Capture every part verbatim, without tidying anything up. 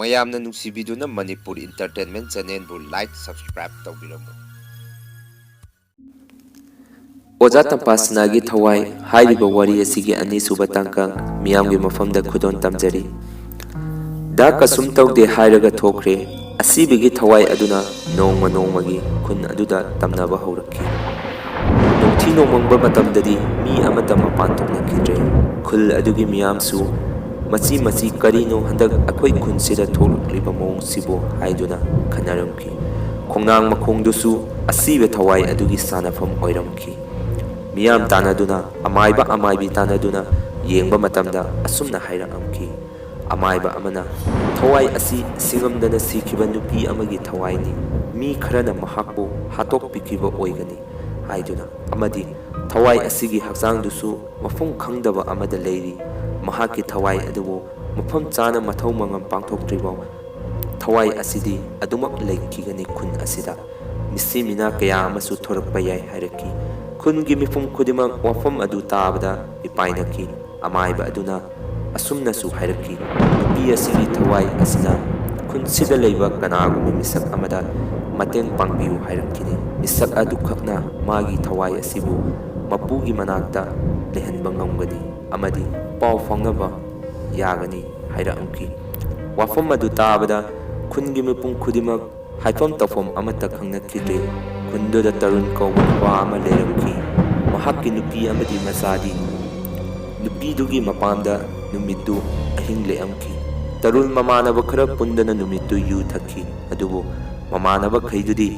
ꯃꯌꯥꯝꯅ ꯅꯨꯡꯁꯤꯕꯤꯗꯨꯅ Manipur entertainment ꯆꯦꯅꯦꯜꯕꯨ like, subscribe ꯇꯧꯕꯤꯔꯝꯃꯨ꯫ ꯑꯣꯖꯥ ꯇꯝꯄꯥꯁꯅꯥꯒꯤ ꯊꯋꯥꯏ ꯍꯥꯏꯔꯤꯕ ꯋꯥꯔꯤ ꯑꯁꯤꯒꯤ ꯑꯅꯤꯁꯨꯕ ꯇꯥꯡꯀꯛ ꯃꯤꯌꯥꯝꯒꯤ ꯃꯐꯝꯗ ꯈꯨꯗꯣꯜ ꯇꯝꯖꯔꯤ꯫ ꯗꯥ ꯀꯁꯨꯝ ꯇꯧꯗꯦ ꯍꯥꯏꯔꯒ ꯊꯣꯛꯈ꯭ꯔꯦ꯫ ꯑꯁꯤꯕꯒꯤ ꯊꯋꯥꯏ ꯑꯗꯨꯅ ꯅꯣꯡꯃ ꯅꯣꯡꯃꯒꯤ ꯈꯨꯟ ꯑꯗꯨꯗ ꯇꯝꯅꯕ ꯍꯧꯔꯛꯈꯤ꯫ ꯅꯣꯡꯊꯤ ꯅꯣꯡꯃꯪꯕ ꯃꯇꯝꯗꯗꯤ ꯃꯤ ꯑꯃꯠꯇ ꯃꯄꯥꯟ ꯊꯣꯛꯅꯈꯤꯗ꯭ꯔꯦ꯫ ꯈꯨꯜ ꯑꯗꯨꯒꯤ ꯃꯤꯌꯥꯝꯁꯨ "ꯃꯆꯤ ꯃꯆꯤ ꯀꯔꯤꯅꯣ ꯍꯟꯗꯛ ꯑꯩꯈꯣꯏ ꯈꯨꯟꯁꯤꯗ ꯊꯣꯛꯂꯛꯂꯤꯕ ꯃꯑꯣꯡꯁꯤꯕꯨ?" ꯍꯥꯏꯗꯨꯅ ꯈꯟꯅꯔꯝꯈꯤ꯫ ꯈꯣꯡꯅꯥꯡ ꯃꯈꯣꯡꯗꯨꯁꯨ ꯑꯁꯤꯕ ꯊꯋꯥꯏ ꯑꯗꯨꯒꯤ ꯁꯥꯟꯅꯐꯝ ꯑꯣꯏꯔꯝꯈꯤ꯫ ꯃꯤꯌꯥꯝ ꯇꯥꯟꯅꯗꯨꯅ, ꯑꯃꯥꯏꯕ ꯑꯃꯥꯏꯕꯤ ꯇꯥꯟꯅꯗꯨꯅ ꯌꯦꯡꯕ ꯃꯇꯝꯗ ꯑꯁꯨꯝꯅ ꯍꯥꯏꯔꯛꯑꯝꯈꯤ꯫ ꯑꯃꯥꯏꯕ ꯑꯃꯅ, "ꯊꯋꯥꯏ ꯑꯁꯤ ꯁꯤꯡꯉꯝꯗꯅ ꯁꯤꯈꯤꯕ ꯅꯨꯄꯤ ꯑꯃꯒꯤ ꯊꯋꯥꯏꯅꯤ꯫ ꯃꯤ ꯈꯔꯅ ꯃꯍꯥꯛꯄꯨ ꯍꯥꯠꯇꯣꯛꯄꯤꯈꯤꯕ ꯑꯣꯏꯒꯅꯤ" ꯍꯥꯏꯗꯨꯅ, ꯑꯃꯗꯤ ꯊꯋꯥꯏ ꯑꯁꯤꯒꯤ ꯍꯛꯆꯥꯡꯗꯨꯁꯨ ꯃꯐꯝ ꯈꯪꯗꯕ ꯑꯃꯗ ꯂꯩꯔꯤ꯫ ꯃꯍꯥꯛꯀꯤ ꯊꯋꯥꯏ ꯑꯗꯨꯕꯨ ꯃꯐꯝ ꯆꯥꯅ ꯃꯊꯧ ꯃꯉꯝ ꯄꯥꯡꯊꯣꯛꯇ꯭ꯔꯤꯐꯥꯎ ꯊꯋꯥꯏ ꯑꯁꯤꯗꯤ ꯑꯗꯨꯃꯛ ꯂꯩꯈꯤꯒꯅꯤ ꯈꯨꯟ ꯑꯁꯤꯗ꯫ ꯃꯤꯁꯤ ꯃꯤꯅꯥ ꯀꯌꯥ ꯑꯃꯁꯨ ꯊꯣꯔꯛꯄ ꯌꯥꯏ ꯍꯥꯏꯔꯛꯈꯤ꯫ ꯈꯨꯟꯒꯤ ꯃꯤꯄꯨꯝ ꯈꯨꯗꯤꯡꯃꯛ ꯋꯥꯐꯝ ꯑꯗꯨ ꯇꯥꯕꯗ ꯃꯤꯄꯥꯏꯅꯈꯤ꯫ ꯑꯃꯥꯏꯕ ꯑꯗꯨꯅ ꯑꯁꯨꯝꯅꯁꯨ ꯍꯥꯏꯔꯛꯈꯤ, "ꯅꯨꯄꯤ ꯑꯁꯤꯒꯤ ꯊꯋꯥꯏ ꯑꯁꯤꯅ ꯈꯨꯟꯁꯤꯗ ꯂꯩꯕ ꯀꯅꯥꯒꯨꯝꯕ ꯃꯤꯁꯛ ꯑꯃꯗ ꯃꯇꯦꯡ ꯄꯥꯡꯕꯤꯌꯨ ꯍꯥꯏꯔꯛꯈꯤꯅꯤ꯫ ꯃꯤꯁꯛ ꯑꯗꯨꯈꯛꯅ ꯃꯥꯒꯤ ꯊꯋꯥꯏ ꯑꯁꯤꯕꯨ ꯃꯄꯨꯒꯤ ꯃꯅꯥꯛꯇ ꯂꯩꯍꯟꯕ ꯉꯝꯒꯅꯤ ꯑꯃꯗꯤ ꯄꯥꯎ ꯐꯥꯎꯅꯕ ꯌꯥꯒꯅꯤ" ꯍꯥꯏꯔꯛꯈꯤ꯫ ꯋꯥꯐꯝ ꯑꯗꯨ ꯇꯥꯕꯗ ꯈꯨꯟꯒꯤ ꯃꯤꯄꯨꯝ ꯈꯨꯗꯤꯡꯃꯛ ꯍꯥꯏꯐꯝ ꯇꯧꯐꯝ ꯑꯃꯠꯇ ꯈꯪꯅꯈꯤꯗ꯭ꯔꯦ꯫ ꯈꯨꯟꯗꯨꯗ ꯇꯔꯨꯟ ꯀꯧꯕ ꯅꯨꯄꯥ ꯑꯃ ꯂꯩꯔꯝꯈꯤ꯫ ꯃꯍꯥꯛꯀꯤ ꯅꯨꯄꯤ ꯑꯃꯗꯤ ꯃꯆꯥꯗꯤ ꯅꯨꯄꯤꯗꯨꯒꯤ ꯃꯄꯥꯝꯗ ꯅꯨꯃꯤꯠꯇꯨ ꯑꯍꯤꯡ ꯂꯦꯛꯑꯝꯈꯤ꯫ ꯇꯔꯨꯟ ꯃꯃꯥꯟꯅꯕ ꯈꯔ ꯄꯨꯟꯗꯅ ꯅꯨꯃꯤꯠꯇꯨ ꯌꯨ ꯊꯛꯈꯤ꯫ ꯑꯗꯨꯕꯨ ꯃꯃꯥꯟꯅꯕꯈꯩꯗꯨꯗꯤ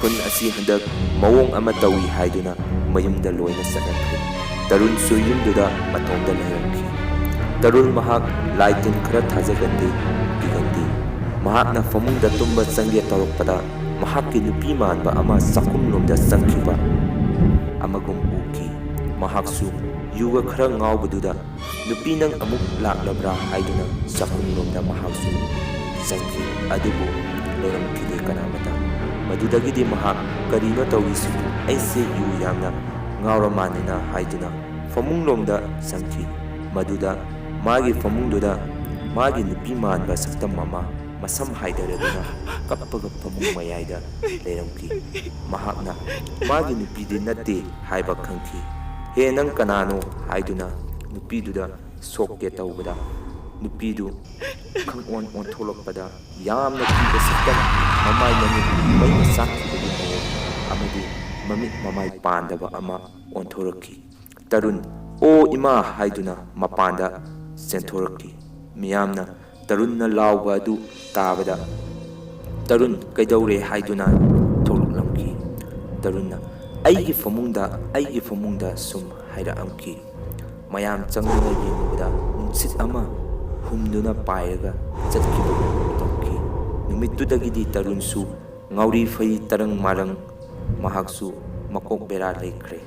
ꯈꯨꯟ ꯑꯁꯤ ꯍꯟꯗꯛ ꯃꯑꯣꯡ ꯑꯃ ꯇꯧꯏ ꯍꯥꯏꯗꯨꯅ ꯃꯌꯨꯝꯗ ꯂꯣꯏꯅ ꯆꯠꯅꯈ꯭ꯔꯦ꯫ ꯇꯔꯨꯟꯁꯨ ꯌꯨꯝꯗꯨꯗ ꯃꯇꯣꯝꯗ ꯂꯩꯔꯝꯈꯤ꯫ ꯇꯔꯨꯟ ꯃꯍꯥꯛ ꯂꯥꯏ ꯇꯤꯟ ꯈꯔ ꯊꯥꯖꯒꯟꯗꯦ, ꯀꯤꯒꯟꯗꯦ꯫ ꯃꯍꯥꯛꯅ ꯐꯃꯨꯡꯗ ꯇꯨꯝꯕ ꯆꯪꯒꯦ ꯇꯧꯔꯛꯄꯗ ꯃꯍꯥꯛꯀꯤ ꯅꯨꯄꯤ ꯃꯥꯟꯕ ꯑꯃ ꯆꯥꯛꯈꯨꯝꯂꯣꯝꯗ ꯆꯪꯈꯤꯕ ꯑꯃꯒꯨꯝ ꯎꯈꯤ꯫ ꯃꯍꯥꯛꯁꯨ ꯌꯨꯒ ꯈꯔ ꯉꯥꯎꯕꯗꯨꯗ, "ꯅꯨꯄꯤ, ꯅꯪ ꯑꯃꯨꯛ ꯂꯥꯛꯂꯕ꯭ꯔꯥ?" ꯍꯥꯏꯗꯨꯅ ꯆꯥꯛꯈꯨꯝꯂꯣꯝꯗ ꯃꯍꯥꯛꯁꯨ ꯆꯪꯈꯤ꯫ ꯑꯗꯨꯕꯨ ꯂꯩꯔꯝꯈꯤꯗꯦ ꯀꯅꯥꯃꯠꯇ꯫ ꯃꯗꯨꯗꯒꯤꯗꯤ ꯃꯍꯥꯛ "ꯀꯔꯤꯅꯣ ꯇꯧꯔꯤꯁꯤꯕꯨ? ꯑꯩꯁꯦ ꯌꯨ ꯌꯥꯝꯅ ꯉꯥꯎꯔ ꯃꯥꯜꯂꯦꯅ" ꯍꯥꯏꯗꯨꯅ ꯐꯃꯨꯡꯂꯣꯝꯗ ꯆꯪꯈꯤ꯫ ꯃꯗꯨꯗ ꯃꯥꯒꯤ ꯐꯃꯨꯡꯗꯨꯗ ꯃꯥꯒꯤ ꯅꯨꯄꯤ ꯃꯥꯟꯕ ꯁꯛꯇꯝ ꯑꯃ ꯃꯁꯝ ꯍꯥꯏꯗꯔꯗꯨꯅ ꯀꯞꯄꯒ ꯐꯃꯨꯡ ꯃꯌꯥꯏꯗ ꯂꯩꯔꯝꯈꯤ꯫ ꯃꯍꯥꯛꯅ ꯃꯥꯒꯤ ꯅꯨꯄꯤꯗꯤ ꯅꯠꯇꯦ ꯍꯥꯏꯕ ꯈꯪꯈꯤ꯫ "ꯍꯦ, ꯅꯪ ꯀꯅꯥꯅꯣ?" ꯍꯥꯏꯗꯨꯅ ꯅꯨꯄꯤꯗꯨꯗ ꯁꯣꯛꯀꯦ ꯇꯧꯕꯗ, ꯅꯨꯄꯤꯗꯨ ꯈꯪꯑꯣꯟ ꯑꯣꯟꯊꯣꯛꯂꯛꯄꯗ, ꯌꯥꯝꯅ ꯀꯤꯕ ꯁꯛꯇꯝ, ꯃꯃꯥꯏ ꯃꯃꯤꯠ ꯃꯩꯅ ꯆꯥꯛꯈꯤꯕꯒꯤ ꯃꯑꯣꯡ ꯑꯃꯗꯤ ꯃꯃꯤꯠ ꯃꯃꯥꯏ ꯄꯥꯟꯗꯕ ꯑꯃ ꯑꯣꯟꯊꯣꯔꯛꯈꯤ꯫ "ꯇꯔꯨꯟ, ꯑꯣ ꯏꯃꯥ!" ꯍꯥꯏꯗꯨꯅ ꯃꯄꯥꯟꯗ ꯆꯦꯟꯊꯣꯔꯛꯈꯤ꯫ ꯃꯤꯌꯥꯝꯅ ꯇꯔꯨꯟꯅ ꯂꯥꯎꯕ ꯑꯗꯨ ꯇꯥꯕꯗ, "ꯇꯔꯨꯟ, ꯀꯩꯗꯧꯔꯦ?" ꯍꯥꯏꯗꯨꯅ ꯊꯣꯛꯂꯛꯂꯝꯈꯤ꯫ ꯇꯔꯨꯟꯅ, "ꯑꯩꯒꯤ ꯐꯃꯨꯡꯗ, ꯑꯩꯒꯤ ꯐꯃꯨꯡꯗ" ꯁꯨꯝ ꯍꯥꯏꯔꯛꯂꯝꯈꯤ꯫ ꯃꯌꯥꯝ ꯆꯪꯗꯨꯅ ꯌꯦꯡꯂꯨꯕꯗ ꯅꯨꯡꯁꯤꯠ ꯑꯃ ꯍꯨꯝꯗꯨꯅ ꯄꯥꯏꯔꯒ ꯆꯠꯈꯤꯕꯒꯨꯝ ꯇꯧꯈꯤ꯫ ꯅꯨꯃꯤꯠꯇꯨꯗꯒꯤꯗꯤ ꯇꯔꯨꯟꯁꯨ ꯉꯥꯎꯔꯤ ꯐꯩ, ꯇꯔꯪ ꯃꯥꯔꯪ, ꯃꯍꯥꯛꯁꯨ ꯃꯀꯣꯛ ꯕꯦꯔꯥ ꯂꯩꯈ꯭ꯔꯦ꯫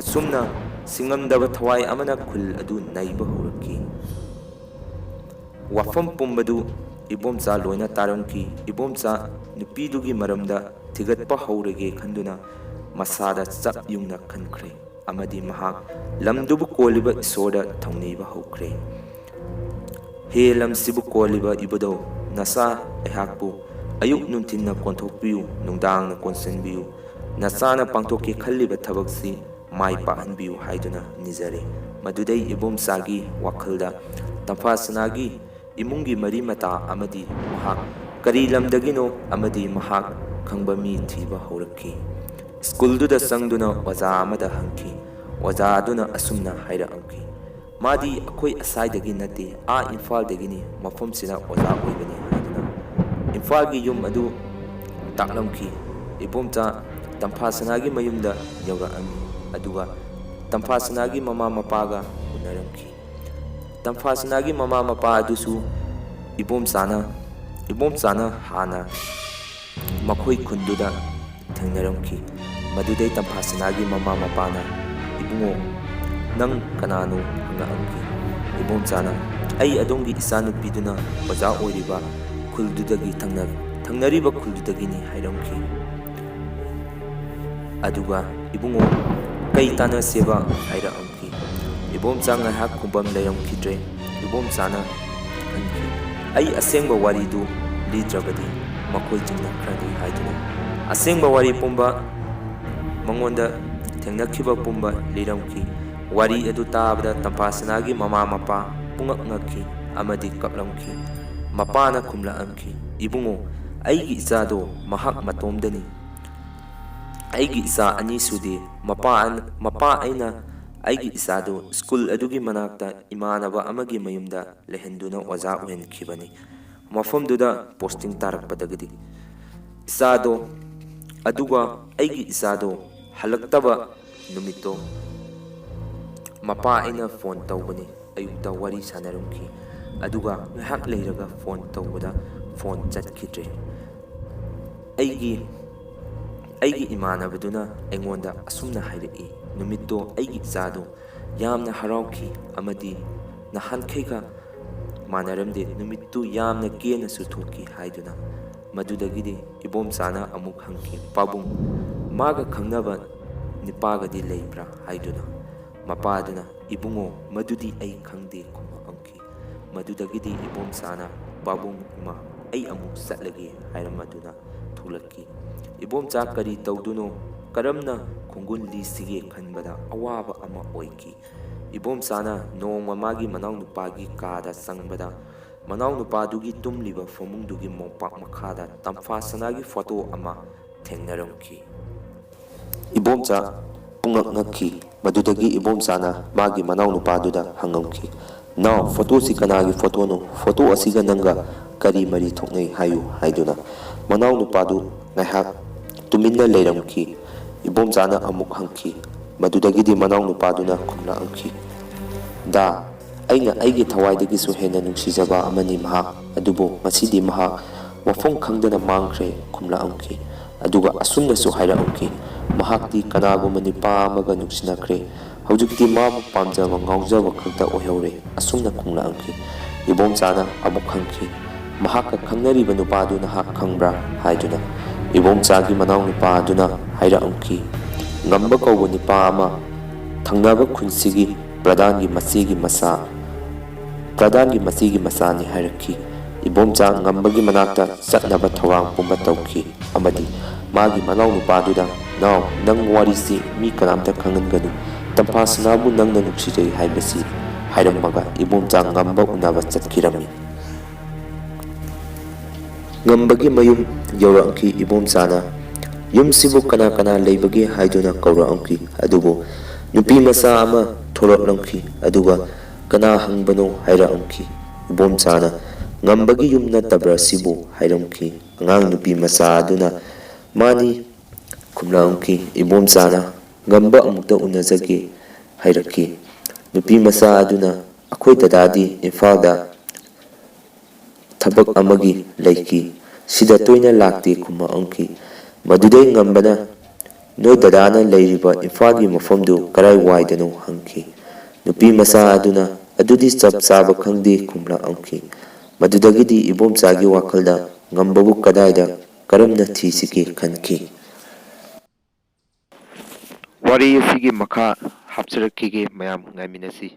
ꯑꯁꯨꯝꯅ ꯁꯤꯡꯉꯝꯗꯕ ꯊꯋꯥꯏ ꯑꯃꯅ ꯈꯨꯜ ꯑꯗꯨ ꯅꯩꯕ ꯍꯧꯔꯛꯈꯤ꯫ ꯋꯥꯐꯝ ꯄꯨꯝꯕꯗꯨ ꯏꯕꯣꯝꯆꯥ ꯂꯣꯏꯅ ꯇꯥꯔꯝꯈꯤ꯫ ꯏꯕꯣꯝꯆꯥ ꯅꯨꯄꯤꯗꯨꯒꯤ ꯃꯔꯝꯗ ꯊꯤꯒꯠꯄ ꯍꯧꯔꯒꯦ ꯈꯟꯗꯨꯅ ꯃꯁꯥꯗ ꯆꯞ ꯌꯨꯡꯅ ꯈꯟꯈ꯭ꯔꯦ ꯑꯃꯗꯤ ꯃꯍꯥꯛ ꯂꯝꯗꯨꯕꯨ ꯀꯣꯜꯂꯤꯕ ꯏꯁꯣꯔꯗ ꯊꯧꯅꯤꯕ ꯍꯧꯈ꯭ꯔꯦ꯫ "ꯍꯦ ꯂꯝꯁꯤꯕꯨ ꯀꯣꯜꯂꯤꯕ ꯏꯕꯨꯙꯧ, ꯅꯆꯥ ꯑꯩꯍꯥꯛꯄꯨ ꯑꯌꯨꯛ ꯅꯨꯡꯊꯤꯟꯅ ꯀꯣꯟꯊꯣꯛꯄꯤꯌꯨ, ꯅꯨꯡꯗꯥꯡꯅ ꯀꯣꯟꯁꯤꯟꯕꯤꯌꯨ꯫ ꯅꯆꯥꯅ ꯄꯥꯡꯊꯣꯛꯀꯦ ꯈꯜꯂꯤꯕ ꯊꯕꯛꯁꯤ ꯃꯥꯏ ꯄꯥꯛꯍꯟꯕꯤꯌꯨ" ꯍꯥꯏꯗꯨꯅ ꯅꯤꯖꯔꯦ꯫ ꯃꯗꯨꯗꯩ ꯏꯕꯣꯝꯆꯥꯒꯤ ꯋꯥꯈꯜꯗ ꯇꯝꯐꯥꯁꯅꯥꯒꯤ ꯏꯃꯨꯡꯒꯤ ꯃꯔꯤ ꯃꯇꯥ ꯑꯃꯗꯤ ꯃꯍꯥꯛ ꯀꯔꯤ ꯂꯝꯗꯒꯤꯅꯣ ꯑꯃꯗꯤ ꯃꯍꯥꯛ ꯈꯪꯕ ꯃꯤ ꯊꯤꯕ ꯍꯧꯔꯛꯈꯤ꯫ ꯁ꯭ꯀꯨꯜꯗꯨꯗ ꯆꯪꯗꯨꯅ ꯑꯣꯖꯥ ꯑꯃꯗ ꯍꯪꯈꯤ꯫ ꯑꯣꯖꯥ ꯑꯗꯨꯅ ꯑꯁꯨꯝꯅ ꯍꯥꯏꯔꯛꯂꯝꯈꯤ, "ꯃꯥꯗꯤ ꯑꯩꯈꯣꯏ ꯑꯁꯥꯏꯗꯒꯤ ꯅꯠꯇꯦ, ꯑꯥ ꯏꯝꯐꯥꯜꯗꯒꯤꯅꯤ, ꯃꯐꯝꯁꯤꯗ ꯑꯣꯖꯥ ꯑꯣꯏꯕꯅꯤ" ꯍꯥꯏꯗꯨꯅ ꯏꯝꯐꯥꯜꯒꯤ ꯌꯨꯝ ꯑꯗꯨ ꯇꯥꯛꯂꯝꯈꯤ꯫ ꯏꯕꯣꯝꯆꯥ ꯇꯝꯐꯥꯁꯅꯥꯒꯤ ꯃꯌꯨꯝꯗ ꯌꯧꯔꯛꯂꯝꯃꯤ, ꯑꯗꯨꯒ ꯇꯝꯐꯥꯁꯅꯥꯒꯤ ꯃꯃꯥ ꯃꯄꯥꯒ ꯎꯅꯔꯝꯈꯤ꯫ ꯇꯝꯐꯥꯁꯅꯥꯒꯤ ꯃꯃꯥ ꯃꯄꯥ ꯑꯗꯨꯁꯨ ꯏꯕꯣꯝꯆꯥꯅ, ꯏꯕꯣꯝꯆꯥꯅ ꯍꯥꯟꯅ ꯃꯈꯣꯏ ꯈꯨꯟꯗꯨꯗ ꯊꯦꯡꯅꯔꯝꯈꯤ꯫ ꯃꯗꯨꯗꯩ ꯇꯝꯐꯥꯁꯅꯥꯒꯤ ꯃꯃꯥ ꯃꯄꯥꯅ, "ꯏꯕꯨꯡꯉꯣ, ꯅꯪ ꯀꯅꯥꯅꯣ?" ꯍꯪꯂꯛꯂꯝꯈꯤ꯫ ꯏꯕꯣꯝꯆꯥꯅ, "ꯑꯩ ꯑꯗꯣꯝꯒꯤ ꯏꯆꯥꯅꯨꯄꯤꯗꯨꯅ ꯑꯣꯖꯥ ꯑꯣꯏꯔꯤꯕ ꯈꯨꯜꯗꯨꯗꯒꯤ ꯊꯪꯅ-, ꯊꯪꯅꯔꯤꯕ ꯈꯨꯜꯗꯨꯗꯒꯤꯅꯤ" ꯍꯥꯏꯔꯝꯈꯤ꯫ ꯑꯗꯨꯒ, "ꯏꯕꯨꯡꯉꯣ, ꯀꯩ ꯇꯥꯟꯅꯁꯦꯕ?" ꯍꯥꯏꯔꯛꯂꯝꯈꯤ꯫ ꯏꯕꯣꯝꯆꯥ ꯉꯥꯏꯍꯥꯛ ꯈꯨꯝꯕꯝ ꯂꯩꯔꯝꯈꯤꯗ꯭ꯔꯦ꯫ ꯏꯕꯣꯝꯆꯥꯅ ꯑꯩ ꯑꯁꯦꯡꯕ ꯋꯥꯔꯤꯗꯨ ꯂꯤꯗ꯭ꯔꯕꯗꯤ ꯃꯈꯣꯏ ꯆꯤꯡꯅꯈ꯭ꯔꯅꯤ ꯍꯥꯏꯗꯨꯅ ꯑꯁꯦꯡꯕ ꯋꯥꯔꯤ ꯄꯨꯝꯕ ꯃꯉꯣꯟꯗ ꯊꯦꯡꯅꯈꯤꯕ ꯄꯨꯝꯕ ꯂꯤꯔꯝꯈꯤ꯫ ꯋꯥꯔꯤ ꯑꯗꯨ ꯇꯥꯕꯗ ꯇꯝꯐꯥꯁꯅꯥꯒꯤ ꯃꯃꯥ ꯃꯄꯥ ꯄꯨꯡꯉꯛ ꯉꯛꯈꯤ ꯑꯃꯗꯤ ꯀꯞꯂꯝꯈꯤ꯫ ꯃꯄꯥꯅ ꯈꯨꯝꯂꯛꯂꯝꯈꯤ, "ꯏꯕꯨꯡꯉꯣ, ꯑꯩꯒꯤ ꯏꯆꯥꯗꯣ ꯃꯍꯥꯛ ꯃꯇꯣꯝꯗꯅꯤ꯫ ꯑꯩꯒꯤ ꯏꯆꯥ ꯑꯅꯤ ꯁꯨꯗꯦ꯫ ꯃꯄꯥ, ꯃꯄꯥ ꯑꯩꯅ ꯑꯩꯒꯤ ꯏꯆꯥꯗꯨ ꯁ꯭ꯀꯨꯜ ꯑꯗꯨꯒꯤ ꯃꯅꯥꯛꯇ ꯏꯃꯥꯟꯅꯕ ꯑꯃꯒꯤ ꯃꯌꯨꯝꯗ ꯂꯩꯍꯟꯗꯨꯅ ꯑꯣꯖꯥ ꯑꯣꯏꯍꯟꯈꯤꯕꯅꯤ꯫ ꯃꯐꯝꯗꯨꯗ ꯄꯣꯁꯇꯤꯡ ꯇꯥꯔꯛꯄꯗꯒꯤꯗꯤ ꯏꯆꯥꯗꯣ, ꯑꯗꯨꯒ ꯑꯩꯒꯤ ꯏꯆꯥꯗꯣ ꯍꯜꯂꯛꯇꯕ ꯅꯨꯃꯤꯠꯇꯣ ꯃꯄꯥ ꯑꯩꯅ ꯐꯣꯟ ꯇꯧꯕꯅꯤ꯫ ꯑꯌꯨꯛꯇ ꯋꯥꯔꯤ ꯁꯥꯟꯅꯔꯝꯈꯤ, ꯑꯗꯨꯒ ꯉꯥꯏꯍꯥꯛ ꯂꯩꯔꯒ ꯐꯣꯟ ꯇꯧꯕꯗ ꯐꯣꯟ ꯆꯠꯈꯤꯗ꯭ꯔꯦ꯫ ꯑꯩꯒꯤ, ꯑꯩꯒꯤ ꯏꯃꯥꯟꯅꯕꯗꯨꯅ ꯑꯩꯉꯣꯟꯗ ꯑꯁꯨꯝꯅ ꯍꯥꯏꯔꯛꯏ, ꯅꯨꯃꯤꯠꯇꯣ ꯑꯩꯒꯤ ꯏꯆꯥꯗꯣ ꯌꯥꯝꯅ ꯍꯔꯥꯎꯈꯤ ꯑꯃꯗꯤ ꯅꯍꯥꯟꯈꯩꯒ ꯃꯥꯟꯅꯔꯝꯗꯦ, ꯅꯨꯃꯤꯠꯇꯨ ꯌꯥꯝꯅ ꯀꯦꯅꯁꯨ ꯊꯣꯛꯈꯤ" ꯍꯥꯏꯗꯨꯅ꯫ ꯃꯗꯨꯗꯒꯤꯗꯤ ꯏꯕꯣꯝꯆꯥꯅ ꯑꯃꯨꯛ ꯍꯪꯈꯤ, "ꯄꯥꯕꯨꯡ, ꯃꯥꯒ ꯈꯪꯅꯕ ꯅꯤꯄꯥꯒꯗꯤ ꯂꯩꯕ꯭ꯔꯥ?" ꯍꯥꯏꯗꯨꯅ꯫ ꯃꯄꯥꯗꯨꯅ, "ꯏꯕꯨꯡꯉꯣ, ꯃꯗꯨꯗꯤ ꯑꯩ ꯈꯪꯗꯦ" ꯈꯨꯝꯃꯛꯑꯝꯈꯤ꯫ ꯃꯗꯨꯗꯒꯤꯗꯤ ꯏꯕꯣꯝꯆꯥꯅ, "ꯄꯥꯕꯨꯡ, ꯏꯃꯥ, ꯑꯩ ꯑꯃꯨꯛ ꯆꯠꯂꯒꯦ" ꯍꯥꯏꯔꯝꯃꯗꯨꯅ ꯊꯣꯛꯂꯛꯈꯤ꯫ ꯏꯕꯣꯝꯆꯥ ꯀꯔꯤ ꯇꯧꯗꯨꯅꯣ, ꯀꯔꯝꯅ ꯈꯣꯡꯒꯨꯜ ꯂꯤꯁꯤꯒꯦ ꯈꯟꯕꯗ ꯑꯋꯥꯕ ꯑꯃ ꯑꯣꯏꯈꯤ꯫ ꯏꯕꯣꯝꯆꯥꯅ ꯅꯣꯡꯃ ꯃꯥꯒꯤ ꯃꯅꯥꯎꯅꯨꯄꯥꯒꯤ ꯀꯥꯗ ꯆꯪꯕꯗ, ꯃꯅꯥꯎꯅꯨꯄꯥꯗꯨꯒꯤ ꯇꯨꯝꯂꯤꯕ ꯐꯃꯨꯡꯗꯨꯒꯤ ꯃꯣꯝꯄꯥꯛ ꯃꯈꯥꯗ ꯇꯝꯐꯥ ꯁꯅꯥꯒꯤ ꯐꯣꯇꯣ ꯑꯃ ꯊꯦꯡꯅꯔꯝꯈꯤ꯫ ꯏꯕꯣꯝꯆꯥ ꯄꯨꯡꯉꯛ ꯉꯛꯈꯤ꯫ ꯃꯗꯨꯗꯒꯤ ꯏꯕꯣꯝꯆꯥꯅ ꯃꯥꯒꯤ ꯃꯅꯥꯎꯅꯨꯄꯥꯗꯨꯗ ꯍꯪꯉꯝꯈꯤ, "ꯅꯥꯎ, ꯐꯣꯇꯣꯁꯤ ꯀꯅꯥꯒꯤ ꯐꯣꯇꯣꯅꯣ? ꯐꯣꯇꯣ ꯑꯁꯤꯒ ꯅꯪꯒ ꯀꯔꯤ ꯃꯔꯤ ꯊꯣꯛꯅꯩ ꯍꯥꯏꯌꯨ" ꯍꯥꯏꯗꯨꯅ꯫ ꯃꯅꯥꯎꯅꯨꯄꯥꯗꯨ ꯉꯥꯏꯍꯥꯛ ꯇꯨꯃꯤꯟꯅ ꯂꯩꯔꯝꯈꯤ꯫ ꯏꯕꯣꯝꯆꯥꯅ ꯑꯃꯨꯛ ꯍꯪꯈꯤ꯫ ꯃꯗꯨꯗꯒꯤꯗꯤ ꯃꯅꯥꯎꯅꯨꯄꯥꯗꯨꯅ ꯈꯨꯝꯂꯛꯂꯝꯈꯤ, "ꯗꯥ, ꯑꯩꯅ ꯑꯩꯒꯤ ꯊꯋꯥꯏꯗꯒꯤꯁꯨ ꯍꯦꯟꯅ ꯅꯨꯡꯁꯤꯖꯕ ꯑꯃꯅꯤ ꯃꯍꯥꯛ, ꯑꯗꯨꯕꯨ ꯉꯁꯤꯗꯤ ꯃꯍꯥꯛ ꯃꯐꯝ ꯈꯪꯗꯅ ꯃꯥꯡꯈ꯭ꯔꯦ" ꯈꯨꯝꯂꯛꯂꯝꯈꯤ꯫ ꯑꯗꯨꯒ ꯑꯁꯨꯝꯅꯁꯨ ꯍꯥꯏꯔꯛꯂꯝꯈꯤ, "ꯃꯍꯥꯛꯇꯤ ꯀꯅꯥꯒꯨꯝꯕ ꯅꯨꯄꯥ ꯑꯃꯒ ꯅꯨꯡꯁꯤꯅꯈ꯭ꯔꯦ꯫ ꯍꯧꯖꯤꯛꯇꯤ ꯃꯥꯕꯨ ꯄꯥꯝꯖꯕ ꯉꯥꯎꯖꯕ ꯈꯛꯇ ꯑꯣꯏꯍꯧꯔꯦ" ꯑꯁꯨꯝꯅ ꯈꯨꯝꯂꯛꯂꯝꯈꯤ꯫ ꯏꯕꯣꯝꯆꯥꯅ ꯑꯃꯨꯛ ꯍꯪꯈꯤ, "ꯃꯍꯥꯛꯀ ꯈꯪꯅꯔꯤꯕ ꯅꯨꯄꯥꯗꯨ ꯅꯍꯥꯛ ꯈꯪꯕ꯭ꯔꯥ?" ꯍꯥꯏꯗꯨꯅ꯫ ꯏꯕꯣꯝꯆꯥꯒꯤ ꯃꯅꯥꯎꯅꯨꯄꯥ ꯑꯗꯨꯅ ꯍꯥꯏꯔꯛꯂꯝꯈꯤ, "ꯉꯝꯕ ꯀꯧꯕ ꯅꯨꯄꯥ ꯑꯃ ꯊꯪꯅꯕ ꯈꯨꯟꯁꯤꯒꯤ ꯄ꯭ꯔꯙꯥꯟꯒꯤ ꯃꯆꯦꯒꯤ ꯃꯆꯥ ꯀꯗꯥꯟꯒꯤ ꯃꯆꯦꯒꯤ ꯃꯆꯥꯅꯤ ꯍꯥꯏꯔꯛꯈꯤ꯫ ꯏꯕꯣꯝꯆꯥ ꯉꯝꯕꯒꯤ ꯃꯅꯥꯛꯇ ꯆꯠꯅꯕ ꯊꯧꯔꯥꯡ ꯄꯨꯝꯕ ꯇꯧꯈꯤ ꯑꯃꯗꯤ ꯃꯥꯒꯤ ꯃꯅꯥꯎ ꯅꯨꯄꯥꯗꯨꯗ, "ꯅꯥꯎ, ꯅꯪ ꯋꯥꯔꯤꯁꯤ ꯃꯤ ꯀꯅꯥꯝꯇ ꯈꯪꯍꯟꯒꯅꯨ꯫ ꯇꯝꯐꯥꯁꯅꯥꯕꯨ ꯅꯪꯅ ꯅꯨꯡꯁꯤꯖꯩ ꯍꯥꯏꯕꯁꯤ" ꯍꯥꯏꯔꯝꯃꯒ ꯏꯕꯣꯝꯆꯥ ꯉꯝꯕ ꯎꯅꯕ ꯆꯠꯈꯤꯔꯝꯃꯤ꯫ ꯉꯝꯕꯒꯤ ꯃꯌꯨꯝ ꯌꯧꯔꯛꯈꯤ꯫ ꯏꯕꯣꯝꯆꯥꯅ ꯌꯨꯝꯁꯤꯕꯨ ꯀꯅꯥ ꯀꯅꯥ ꯂꯩꯕꯒꯦ ꯍꯥꯏꯗꯨꯅ ꯀꯧꯔꯛꯂꯝꯈꯤ꯫ ꯑꯗꯨꯕꯨ ꯅꯨꯄꯤ ꯃꯆꯥ ꯑꯃ ꯊꯣꯛꯂꯛꯂꯝꯈꯤ꯫ ꯑꯗꯨꯒ "ꯀꯅꯥ ꯍꯪꯕꯅꯣ?" ꯍꯥꯏꯔꯛꯂꯝꯈꯤ꯫ ꯏꯕꯣꯝꯆꯥꯅ "ꯉꯝꯕꯒꯤ ꯌꯨꯝ ꯅꯠꯇꯕ꯭ꯔꯥ ꯁꯤꯕꯨ?" ꯍꯥꯏꯔꯝꯈꯤ꯫ ꯑꯉꯥꯡ ꯅꯨꯄꯤ ꯃꯆꯥ ꯑꯗꯨꯅ "ꯃꯥꯅꯤ" ꯈꯨꯝꯂꯛꯂꯝꯈꯤ꯫ ꯏꯕꯣꯝꯆꯥꯅ "ꯉꯝꯕ ꯑꯃꯨꯛꯇ ꯎꯅꯖꯒꯦ" ꯍꯥꯏꯔꯛꯈꯤ꯫ ꯅꯨꯄꯤ ꯃꯆꯥ ꯑꯗꯨꯅ "ꯑꯩꯈꯣꯏ ꯗꯗꯥꯗꯤ ꯏꯝꯐꯥꯜꯗ ꯊꯕꯛ ꯑꯃꯒꯤ ꯂꯩꯈꯤ꯫ ꯁꯤꯗ ꯇꯣꯏꯅ ꯂꯥꯛꯇꯦ" ꯈꯨꯝꯂꯛꯂꯝꯈꯤ꯫ ꯃꯗꯨꯗꯩ ꯉꯝꯕꯅ "ꯅꯣꯏ ꯗꯗꯥꯅ ꯂꯩꯔꯤꯕ ꯏꯝꯐꯥꯜꯒꯤ ꯃꯐꯝꯗꯨ ꯀꯔꯥꯏ ꯋꯥꯏꯗꯅꯣ?" ꯍꯪꯈꯤ꯫ ꯅꯨꯄꯤ ꯃꯆꯥ ꯑꯗꯨꯅ "ꯑꯗꯨꯗꯤ ꯆꯞ ꯆꯥꯕ ꯈꯪꯗꯦ" ꯈꯨꯝꯂꯛꯂꯝꯈꯤ꯫ ꯃꯗꯨꯗꯒꯤꯗꯤ ꯏꯕꯣꯝꯆꯥꯒꯤ ꯋꯥꯈꯜꯗ ꯉꯝꯕꯕꯨ ꯀꯗꯥꯏꯗ ꯀꯔꯝꯅ ꯊꯤꯁꯤꯒꯦ ꯈꯟꯈꯤ꯫ ꯋꯥꯔꯤ ꯑꯁꯤꯒꯤ ꯃꯈꯥ ꯍꯥꯞꯆꯔꯛꯈꯤꯒꯦ, ꯃꯌꯥꯝ ꯉꯥꯏꯃꯤꯟꯅꯁꯤ꯫